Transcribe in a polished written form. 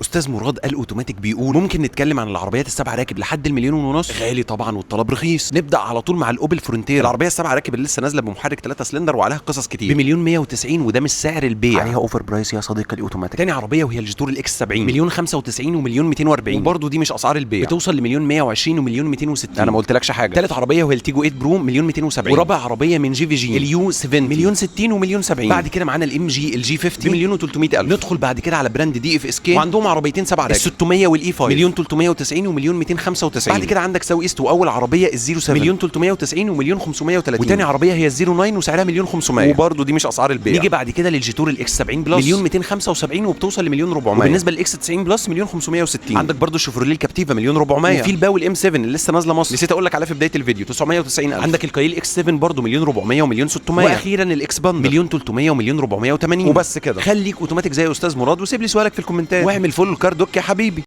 استاذ مراد قال اوتوماتيك بيقول ممكن نتكلم عن العربيات السبع راكب لحد المليون ونص. غالي طبعا والطلب رخيص. نبدا على طول مع الاوبل فرونتير، العربية السبع راكب اللي لسه نازله بمحرك 3 سلندر وعليها قصص كتير، بمليون 190 وده مش سعر البيع، عليها over price يا صديقي الاوتوماتيك. تاني عربية وهي الجيتور ال X 70، مليون 95 ومليون 240، وبرده دي مش اسعار البيع، بتوصل لمليون 120 ومليون 260. انا ما قلتلكش حاجة. تالت عربية وهي التيجو 8 برو، مليون 270. ورابع عربية من JVG ال U 70، مليون 60 ومليون 70. بعد كده معانا ال MG ال G 50 بمليون و300 الف. ندخل بعد كده على brand DFSK وعندهم عربيتين سبع راكب، ال 600 وال E 5، مليون 390 ومليون 295. بعد كده عندك Soueast واول عربية ال 07، مليون 390 ومليون 530. وتاني عربية هي ال 09 وسعرها مليون 500، وبرده دي مش اسعار البيع. نيجي بعد كده للجيتور ال X 70 Plus، مليون 275 وبتوصل لمليون 400. وبالنسبة لل X 90 Plus مليون 560. عندك برده الشوفروليه الكابتيفا مليون 400. وفي الباو ال M 7 اللي لسه نازله مصر، نسيت اقول لك عليها في بداية الفيديو، 990 الف. عندك الكايل X 7 برده مليون 400 ومليون 600. واخيرا الاكسباندر مليون 300 ومليون 480. وبس كده. خليك اوتوماتيك زي استاذ مراد وسيب لي سؤالك في الكومنتات واعمل follow الكار دوك يا حبيبي.